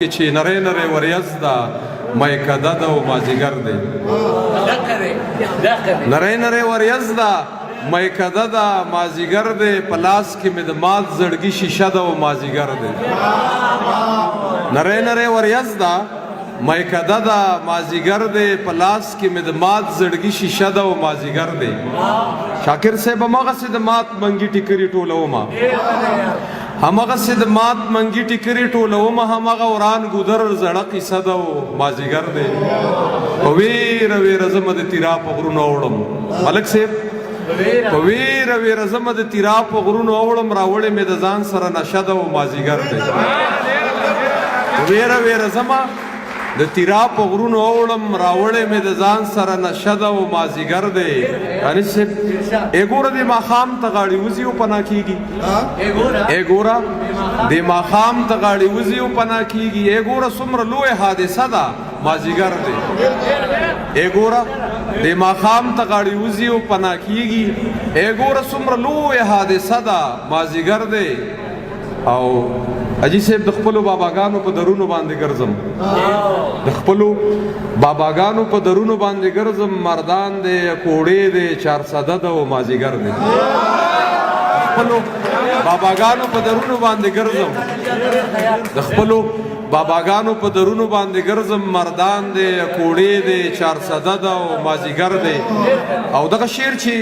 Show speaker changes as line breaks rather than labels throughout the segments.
چې نری نری وریځ ده، میکده ده او مازیګر دی. نری نری وریځ ده، میکده ده، مازیګر دی، په لاس کې مې د مات زړګي شیشه ده او مازیګر دی. نری نری وریځ ده، میکده ده، مازیګر دی، په لاس کې مې د مات زړګي شیشه ده او مازیګر دی. شاکر صاحب، هماغسې د مات منګي ټیکري ټولومه، هماغسې د مات منګي ټیکري ټولومه، هماغه وران ګودر زړه قیصه ده او مازیګر دی. په ویره ویره زمه د تیرا په غرونو اوړم، ملک صاحب، په ویره ویره زمه د تیرا په غرونو اوړم، راوړې مې د ځان سره نشه ده او مازیګر دی. په ویره ویره زمه د تیرا په غرونو اوړم، راوړې مې د ځان سره نشه ده او مازیګر دی. دانش صاحب، ای ګوره د ماښام ته غاړې وځي او پناه کېږي، ای ګوره د ماښام ته غاړې وځي او پناه کېږي، ای ګوره څومره لویه حادثه ده، مازیګر دی. ای ګوره د ماښام ته غاړې وځي او پناه کېږي، ای ګوره څومره لویه حادثه ده، مازیګر دی. او حاجي صاحب، د خپلو باباګانو په درونو باندې ګرځم، د خپلو باباګانو په درونو باندې ګرځم، مردان دی، کوړې دی، چارسده ده او مازیګر دی. خپلو باباګانو په درونو باندې ګرځم، د خپلو باباګانو په درونو باندې ګرځم، مردان دی، کوړې دی، چارسده ده او مازیګر دی. او دغه شعر چې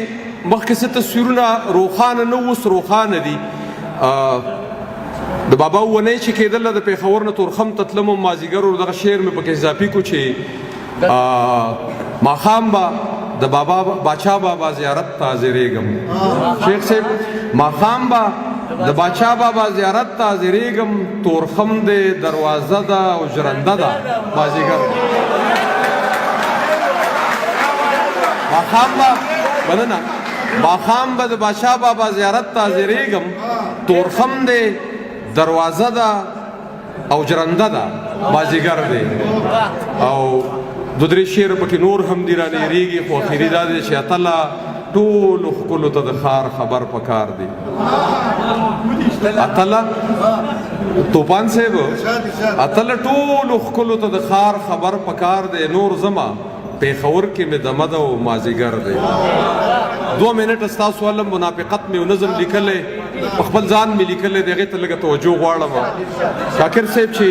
مخکې څه تصویرونه روښانه نه، اوس روښانه دي. د بابا ونې چې کېدله، د پېښور نه تورخم ته تلم مازیګر، او دغه شعر مې پکې اضافي کو چې ماښام به د بابا باچا بابا زیارت ته حاضرېږم. شیخ صاحب، ماښام به د باچا بابا زیارت ته حاضرېږم، تورخم دی، دروازه ده او ژرنده ده، مازیګر دی. ماښام به، مننه، ماښام به د باچا بابا زیارت ته حاضرېږم، تورخم دی، دروازه ده او ژرنده ده، مازیګر دی. او دو درې شعر پکې نور هم دي، رانه هېرېږي، خو اخري دا دی چې اتله ټولو ښکلو ته د ښار خبر پکار دی. اتله توپان صاحب، اتله ټولو ښکلو ته د ښار خبر پکار دی، نور زما پېښور کې مې دمه ده او مازیګر دی. 2 منټه ستاسو علم منافقت مې نظم لیکلی، په خپل ځان مې لیکلی دی، هغې ته لږه توجه غواړم، شاکر صاحب چې